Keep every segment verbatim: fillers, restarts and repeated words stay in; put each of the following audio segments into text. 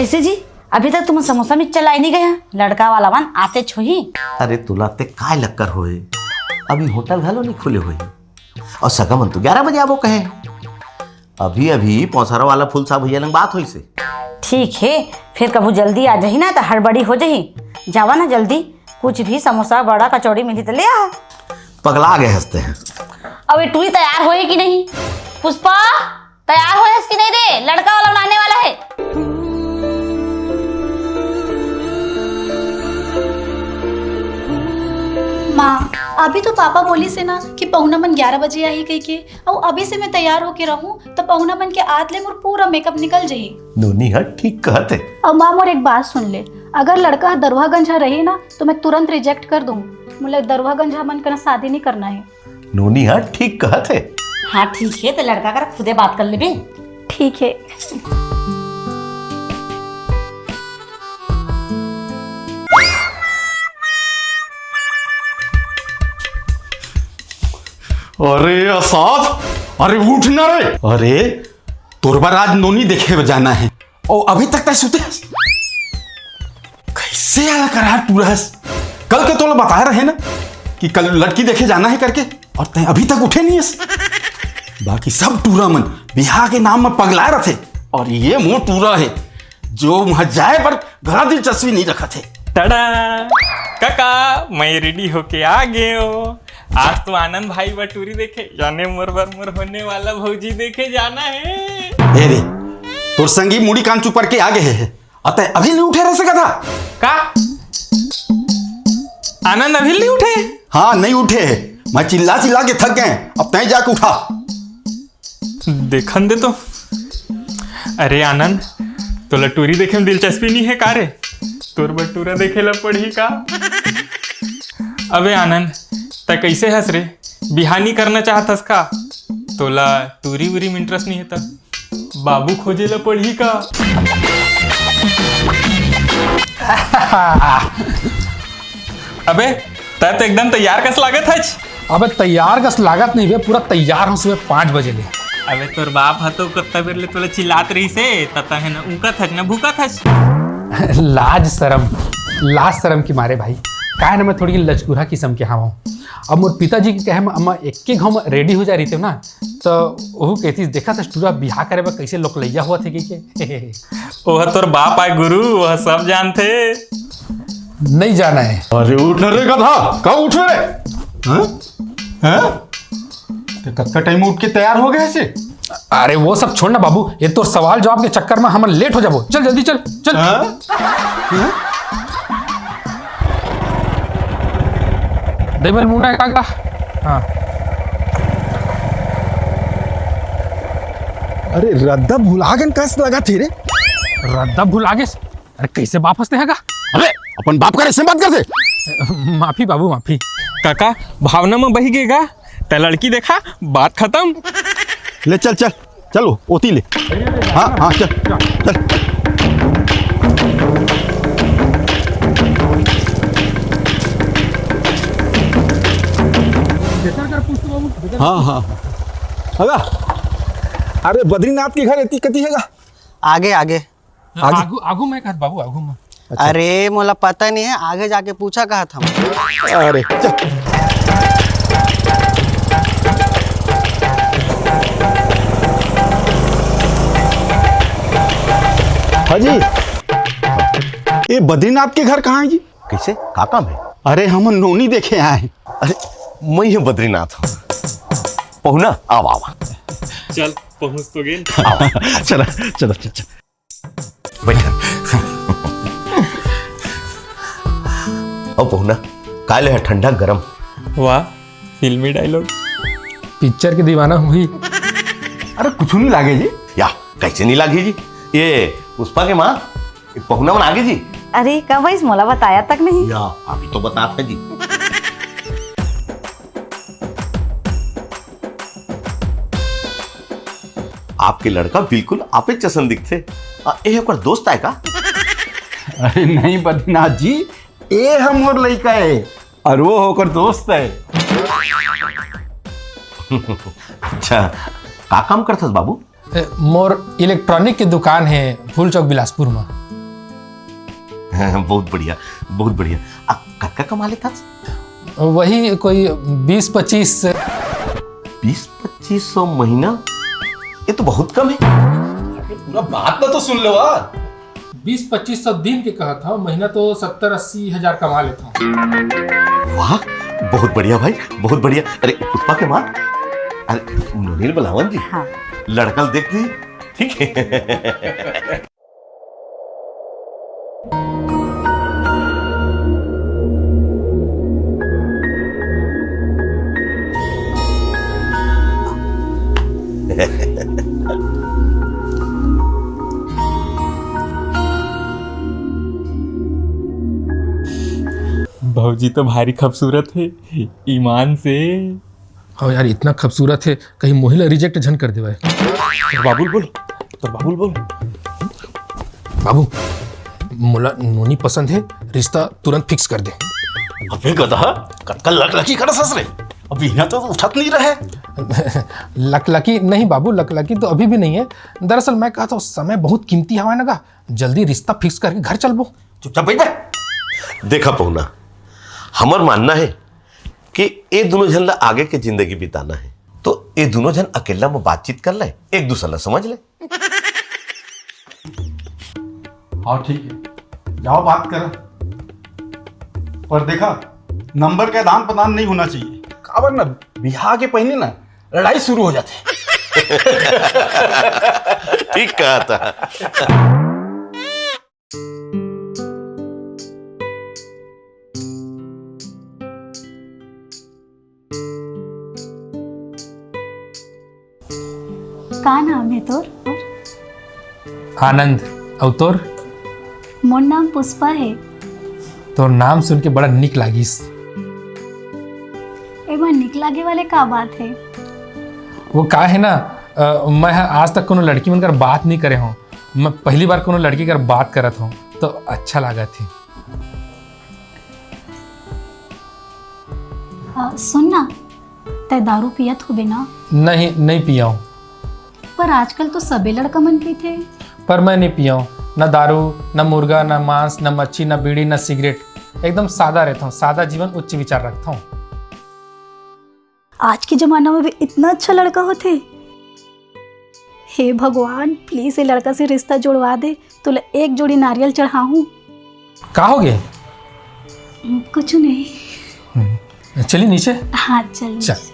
कैसे जी? अभी तक तुमन समोसा मिक्सचर लाए नहीं गए हैं, लड़का वाला मन आते छोही। अरे तुला ते काय लक्कर होए, अभी होटल घलो नहीं खुले होए, और सगा मन तो ग्यारह बजे आबो कहे। अभी अभी पौसरा वाला फूल साहब भैया लंग बात होइसे। ठीक है, फिर कभू जल्दी आ जाही ना तो हड़बड़ी हो जाही। जावा ना जल्दी, कुछ भी समोसा बड़ा कचौड़ी मिली तो ले आ। पगला गए हंसते हैं। अब ये टूरी तैयार होए कि नहीं? पुष्पा, तैयार होए हस कि नहीं रे? लड़का वाला आने वाला है। माँ, अभी तो पापा बोलिस हे ना कि पहुना मन ग्यारह बजे आही कहिके, अउ अभी से मैं तैयार होके रहूं, त पहुना मन के आत ले मोर पूरा मेकअप निकल जाही। नोनी ह ठीक कहत हे। अउ माँ, मोर एक बात सुन ले, अगर लड़का ह दरुहागंज ह रही ना, तो मैं तुरंत रिजेक्ट कर दूं। मोला दरुहागंज ह मन कना शादी नहीं करना है। नोनी ह ठीक कहत हे। हाँ ठीक है, तो लड़का कर खुदे बात कर लेबे। ठीक है। अरे असाद, अरे उठ ना रे। अरे तोर बर आज नोनी देखे बर जाना है, और अभी तक तै सुते हस? कैसे आला करार पूरा हस? कल के तोला बताए रहे ना कि कल लड़की देखे जाना है करके, और तै अभी तक उठे नहीं हस। बाकी सब टूरा मन बिहाव के नाम में पगला रथे, और ये मोर टूरा है जो वहां जाए पर घला दिलचस्पी नहीं रखत हे। टडा! काका, मैं रेडी होके आ गए हो। आज तो आनंद भाई बर टूरी देखे, जाने मोर बर मोर होने वाला भौजी देखे जाना है। ए रे, तोर संगी मुड़ी कान चुपर के आ गए है, अतः अभी नहीं उठे रह सका था का? आनंद अभी नहीं उठे? हाँ, नहीं उठे है। मैं चिल्ला चिल्ला के थक गए, अब तय जाके उठा। देखन दे तो। अरे आनंद, तोला टूरी देखे में दिलचस्पी नहीं है का रे? तोर बर टूरा देखे ला पड़ही का? अबे आनंद, तै कैसे हस रे? बिहानी करना चाहत हस का? तोला टूरी उरी में इंटरेस्ट नहीं है त बाबू खोजे ला पड़ही का? अबे, तै तो एकदम तैयार कस लागत हच। अबे तैयार कस लागत नहीं बे, पूरा तैयार हूँ सुबह पाँच बजे ले। अबे तोर बाप ह तो कत्ता बेर ले तोला चिल्लात रहिस हे, त तै ह न ऊँकत हच न भूकत हच। लाज शरम, लाज शरम के मारे भाई, काहे न मैं थोड़ी लचकुरा किस्म के हवं। अब मोर पिताजी के कहे म, म एके घाव म रेडी हो जा रहितेंव ना, त ओहू कहतिस, "देखत हस टूरा बिहा करे बर कैसे लोकलैया होवत हे," कहिके। ओह तोर बाप आय गुरु, ओह सब जानथे। नहीं जाना है। अरे उठ न रे गधा, कब उठ रे? हाँ? हाँ? ते कतका टाइम उठ के तैयार हो गए से? अरे वो सब छोड़ ना बाबू, ये तो सवाल जवाब के चक्कर में हम लेट हो जाबो। चल जल्दी चल, चल। हाँ? हाँ? दे बल मुंडा काका। हाँ। अरे रद्दा भुला गेन कस लगथे रे। रद्दा भुला गेस? अरे कैसे बाप हंसते हैं का? अबे अपन बाप करे से बात करथे। माफी बाबू, माफी। काका, भावना में बही गे गा। तै लड़की देखा, बात खत्म। ले चल चल, चलो ओती ले। हाँ हाँ चल चल। हाँ हाँ। अगा, अरे बद्रीनाथ के घर एती कती हे गा? आगे आगे। आगे? आगू, आगू में कहत बाबू, आगू में। अच्छा। अरे मोला पता नहीं है, आगे जाके पूछा कहत हंव। अरे चल। हाँ जी, ये बद्रीनाथ के घर कहाँ है जी? कैसे? का काम है? अरे हम नोनी देखे आए हैं। अरे मैं ही बद्रीनाथ हूँ। पहुना, आवा आवा। चल पहुँच तो गेन। आवा। चला चला चला चला। बैठा। अउ पहुना, काय ले ह ठंडा गरम? वाह, फिल्मी डायलॉग। पिक्चर के दीवाना होही। अरे कुछ नहीं लागे जी। या, कैसे नहीं लागे जी? ये पुष्पा के माँ, ये पहुना मन आगे जी। अरे कब आइस, मोला बताया तक नहीं। या, अभी तो बतात हे जी। आपके लड़का बिल्कुल आपे जैसन दिखथे। आ, ए ओकर दोस्त आय का? अरे नहीं बद्रीनाथ जी, ए ह मोर लइका ए, अउ वो ओकर दोस्त ए। अच्छा, का काम करथस बाबू? ए, मोर इलेक्ट्रॉनिक के दुकान हे फूल चौक बिलासपुर म। बहुत बढ़िया, बहुत बढ़िया। आ, कतका कमा लेथस? वही कोई बीस पच्चीस। बीस पच्चीस सौ महीना? ये तो बहुत कम है। अरे, पूरा बात ना तो सुन लो। बीस पच्चीस सौ दिन के कहत हव, महीना तो सत्तर अस्सी हजार कमा लेथव। वाह, बहुत बढ़िया भाई, बहुत बढ़िया। अरे पुष्पा के माँ, अरे नोनी ल बुलावन जी। हाँ। लड़का ल देख ली, ठीक है। भौजी तो भारी खूबसूरत हे, ईमान से। हाँ यार, इतना खूबसूरत हे, कहीं मोहिला रिजेक्ट झन कर देवे। तोर बाबू ल बोल, तोर बाबू ल बोल। बाबू, मोला नोनी पसंद हे, रिश्ता तुरंत फिक्स कर दे। अबे गधा, कतका लकलकी करत हस रे? अभी यहाँ तो उठत नहीं रहे। लकलकी नहीं बाबू, लकलकी तो अभी भी नहीं है। दरअसल मैं कहत हव, समय बहुत कीमती हवय ना गा, जल्दी रिश्ता फिक्स करके घर चलबो। चुपचाप बैठ बे। देखा पहुना, हमर मानना है कि ए दोनों झन ला आगे के जिंदगी बिताना है, तो ए दोनों झन अकेला में बातचीत कर ले, एक दूसर ला समझ ले। हाँ, ठीक है, जाओ बात करो, पर देखा, नंबर के आदान प्रदान नहीं होना चाहिए। काबर ना, बिहाव के पहले ना लड़ाई शुरू हो जाथे। ठीक कहा था। का नाम है तोर? आनंद। अउ तोर? मोर नाम पुष्पा है। तोर नाम सुन के बड़ा निक लागिस। एमा निक लागे वाले का बात है? वो का है ना, अ, मैं ह आज तक कोनो लड़की मन कर बात नहीं करे हूँ। मैं पहली बार कोनो लड़की कर बात करत हूँ, तो अच्छा लागत है। अ, सुन ना, तै दारू पियत होबे ना? नहीं, नहीं पियऊँ। पर आजकल तो सबे लड़का मन पीथे। पर मैं नहीं पियऊँ, न दारू, न मुर्गा, न मांस, न मच्छी, न बीड़ी, न सिगरेट। एकदम सादा रहता हूँ, सादा जीवन, उच्च विचार रखता हूँ। आज के जमाना में भी इतना अच्छा लड़का होथे। हे भगवान, प्लीज ये लड़का से रिश्ता जुड़वा दे, तोला एक जोड़ी नारियल चढ़ाहूँ। का हो गए? कुछ नहीं। हम्म, चलिए नीचे। हाँ, चल चल। नीचे।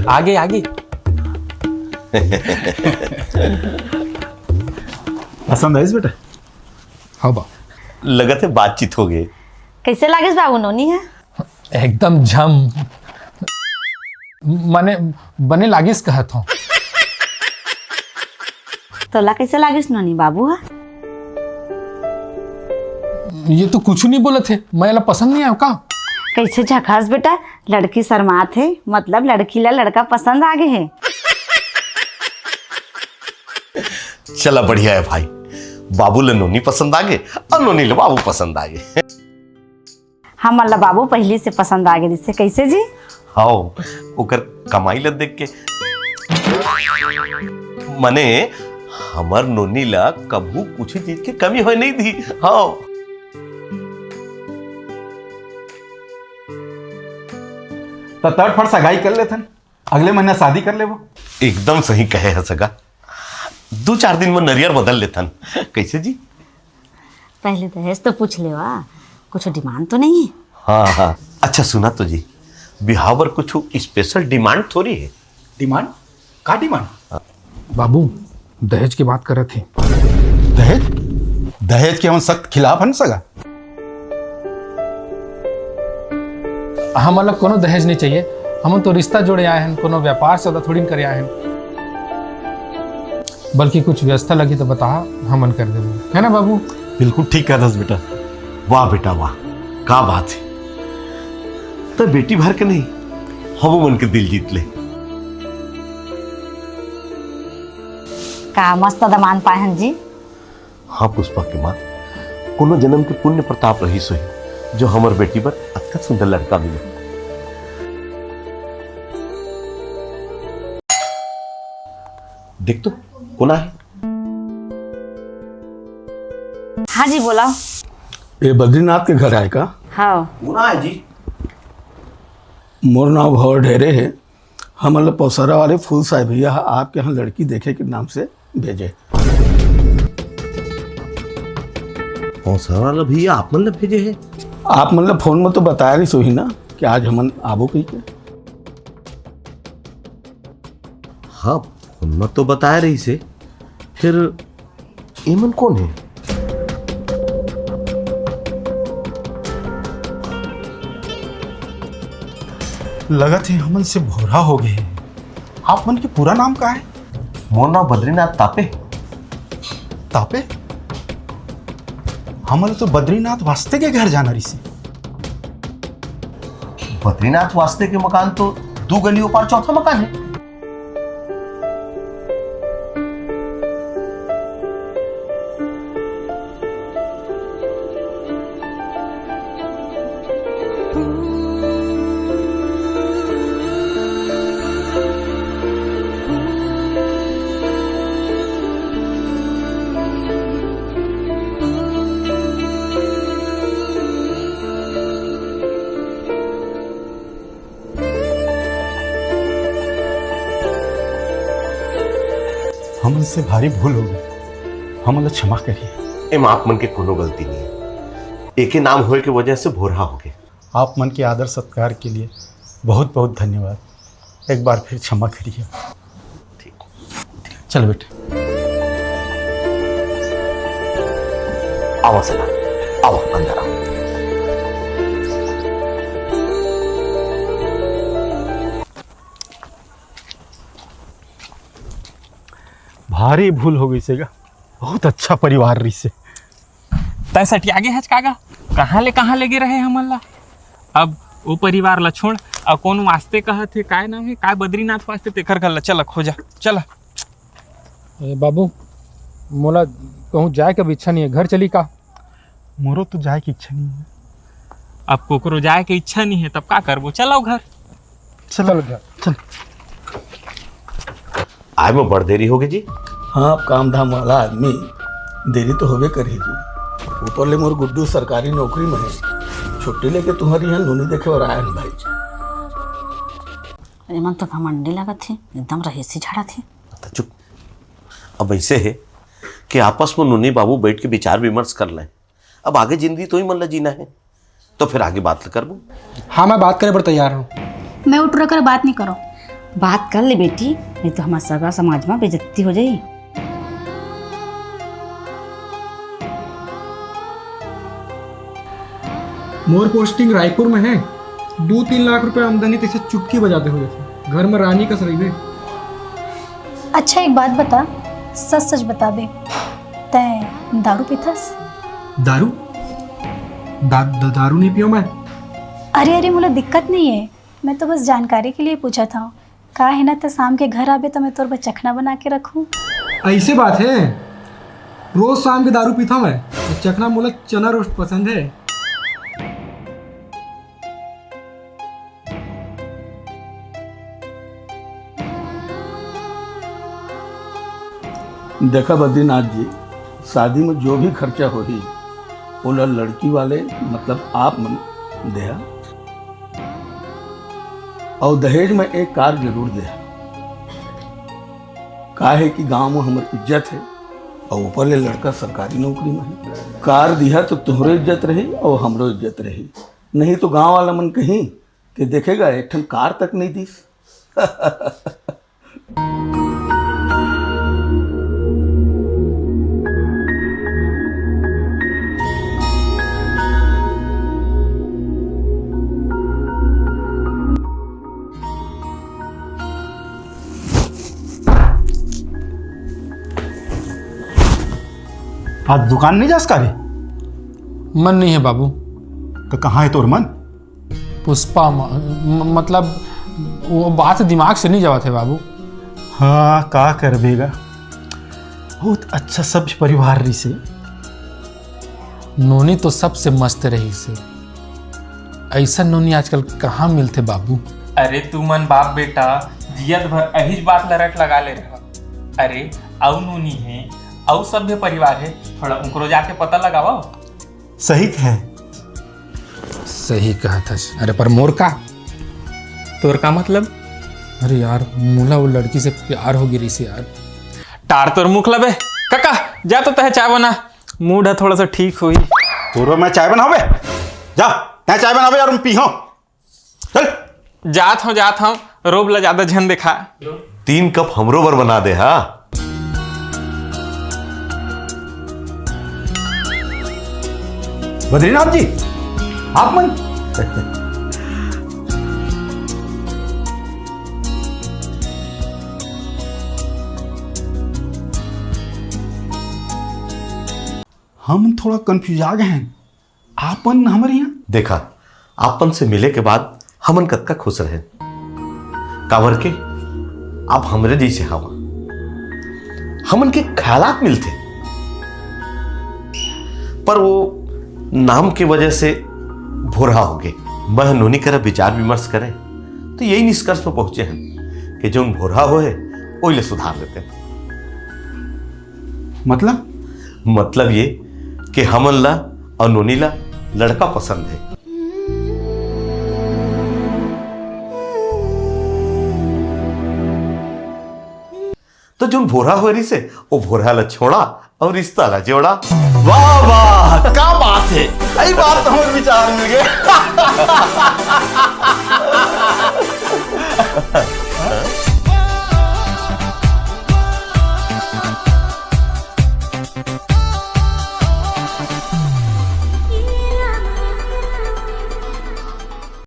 आगे, आगे। पसंद आइस बेटा? हाँ बा। लगत है बातचीत हो गई। कैसे लागिस बाबू नोनी है? एकदम झम। माने बने लागिस कहत हूँ। तोला कैसे लागिस नोनी बाबू हा? ये तो कुछ नहीं बोलत है, मैं एला पसंद नहीं आयो का? कैसे झकास बेटा, लड़की शर्मात है, मतलब लड़की ला लड़का पसंद आ गए है। चला बढ़िया है भाई, बाबू ले नोनी पसंद आ गए और नोनी ले बाबू पसंद आ गए। हमन ला बाबू पहिली से पसंद आ गे रिहिसे, कैसे जी? हव, ओकर कमाई ला देख के। मने, हमर नोनी ला कभू कुछ चीज के कमी होय नइ दिही। हव। त तड़फड़ सगाई कर लेथन, अगले महीना शादी कर लेबो। एकदम सही कहे ह सगा, दू चार दिन में नरियर बदल लेथन। कैसे जी? पहले दहेज तो पूछ लेवा, कुछ डिमांड तो नहीं है? हाँ, हाँ। अच्छा सुना तो जी, बिहाव बर कुछ स्पेशल डिमांड थोड़ी है। डिमांड? का डिमांड? बाबू, दहेज के बात करत हे। दहेज? दहेज के हमन सख्त खिलाफ हन सगा। हमन ला कोनो दहेज नहीं चाहिए, हमन तो रिश्ता जोड़े आए हन, कोनो व्यापार सौदा थोड़ी न करे आए हन। बल्कि कुछ व्यवस्था लगी तो बता, हमन कर देबो, है ना बाबू? बिल्कुल ठीक कहत हस बेटा। वाह बेटा वाह, का बात है। त बेटी भर के नहीं, हमू मन के दिल जीत ले। का मस्त दमांद पाए हन जी। हाँ पुष्पा के माँ, कोनो जन्म के पुण्य प्रताप रहिस होही, जो हमर बेटी बर अतका सुंदर लड़का मिले। देख तो, कोन आहे? हाँ जी, बोला। ये बद्रीनाथ के घर आय का? हाँ। मोर नाव भवर ढेरे हे। हमन ल पौसरा वाले फूल साहब भैया ह आपके यहाँ लड़की देखे के नाम से भेजे। पौसरा वाला भैया आप मन ल भेजे हे? आप मन ल फोन में तो बताय रहिस होही ना कि आज हमन आबो कहिके। हाँ, फोन में तो बताय रहिस हे। फिर एमन कोन हे? लगत हे हमन से भोरहा हो गए हे। आप मन के पूरा नाम का हे? मोर नाम बद्रीनाथ तापे। तापे? हमन तो बद्रीनाथ वास्ते के घर जाना रहिस हे। बद्रीनाथ वास्ते के मकान तो दू गली ओ पार चौथा मकान हे। हमन से भारी भूल हो गई, हमन ला क्षमा करिए। एम आप मन के कोनो गलती नहीं है, एके नाम होए के वजह से भोरहा हो गए। आप मन के आदर सत्कार के लिए बहुत बहुत धन्यवाद। एक बार फिर क्षमा करिए। ठीक। चल बेटे। आवा सला, आवा, अंदर आवा। भारी भूल हो गई से गा, बहुत अच्छा परिवार रहिसे। तै सठिया गे हच का गा, कहाँ ले कहाँ ले गे रहे हमन ला। अब ओ परिवार ला छोड़, अउ कोन वास्ते कहत हे, काय नाम हे, काय बद्रीनाथ वास्ते, तेखर घर ला चल खोजा, चल। ए बाबू, मोला कहूँ जाए के भी इच्छा नहीं है, घर चली का? मोरो तो जाए के इच्छा नहीं है। अब कोकरो जाए के इच्छा नहीं है, तब का करबो, चलो घर। चलो घर। चल। आए में बड़ देरी होगे जी। हाँ, अब काम धाम वाला आदमी देरी तो होबे करही जी। ऊपर ले मोर गुड्डू सरकारी नौकरी में है, छुट्टी लेके तुम्हारी यहाँ नूनी देखे बर आए हैं भाई। एमन तो घमंडी लगत हे, एकदम रहीसी झाड़त हे। त चुप। अब ऐसे है कि आपस में नूनी बाबू बैठ के विचार विमर्श कर लें। अब आगे जिंदगी तो ही मन ला जीना है, तो फिर आगे बात करबो। हाँ, मैं बात करे बर तैयार हूँ। मैं उठ रकर बात नहीं करो। बात कर ले बेटी, नहीं तो हमारे सगा समाज में बेइज्जती हो जाई। मोर पोस्टिंग रायपुर में है, दो तीन लाख रुपए आमदनी तैसे चुटकी बजाते हो जाते, घर में रानी कस रहिबे। अच्छा, एक बात बता, सच सच बता बे, तैं दारू पीथस? दारू? दा, दा, दारू नहीं पियो मैं। अरे अरे, मोला दिक्कत नहीं है, मैं तो बस जानकारी के लिए पूछा था। का है ना, तो शाम के घर आबे तो मैं तोर बर चखना बना के रखूं। ऐसे बात है, रोज शाम के दारू पीता मैं, और चखना मोला चना रोस्ट पसंद है। देखा बद्रीनाथ जी, शादी में जो भी खर्चा होही, ओला लड़की वाले, मतलब आप मन देहा। अउ दहेज में एक कार जरूर देहा। का है कि गांव में हमर इज्जत है, अउ ऊपर ले लड़का सरकारी नौकरी में है। कार दिहा तो तुहरो इज्जत रही अउ हमरो इज्जत रही, नहीं तो गांव वाला मन कही कि देखे गा, एक ठन कार तक नहीं दीस। आज दुकान नहीं जास का रे? मन नहीं है बाबू। तो कहाँ है तोर मन? पुष्पा म-, म-, मतलब वो बात दिमाग से नहीं जावत है बाबू। हाँ, का करबे गा, बहुत अच्छा सभ्य परिवार रहिसे। नोनी तो सबसे मस्त रहिसे। ऐसा नोनी आजकल कहाँ मिलथे बाबू? अरे तुमन बाप बेटा जियत भर अहिच बात ल रट लगा ले रहा। अरे अउ नोनी हे, अउ सभ्य परिवार हे, थोड़ा उनकरो जाके पता लगावा। सही कहे। सही कहा था। अरे पर मोर का? तोर का मतलब? अरे यार, मोला वो लड़की से प्यार हो गिरी से यार। टार तोर मुख लबे। काका, जा तो तह चाय बना, मूड है थोड़ा सा ठीक हुई। तोरो मैं चाय बनावे। जा, तह चाय बनावे यार, हम पी हो। चल। जात हूँ, जात हूँ, रोब ला ज्यादा झन देखा। तीन कप हमरो बर बना दे, हाँ। बद्रीनाथ जी, आप मन। हम थोड़ा कंफ्यूज आ गए हैं। आपन हमर यहाँ? देखा, आपन से मिले के बाद हमन कतका खुश रहे, काबर के आप हमरे जैसे हवा। हमन के ख्यालात मिलते, पर वो नाम के वजह से भोरहा हो गए। मैं नोनी करा विचार विमर्श करे तो यही निष्कर्ष पर पहुंचे हैं कि जो भोरहा हो है, ओइले सुधार लेते हैं। मतलब? मतलब ये कि हमन ला अउ नोनी ला लड़का पसंद है। तो जोन भोरहा हो रही से, वो भोरहा ला छोड़ा और रिश्ता ला जोड़ा। वाह, वाह, का बात है। यही बात तो हमर विचार मिल गए।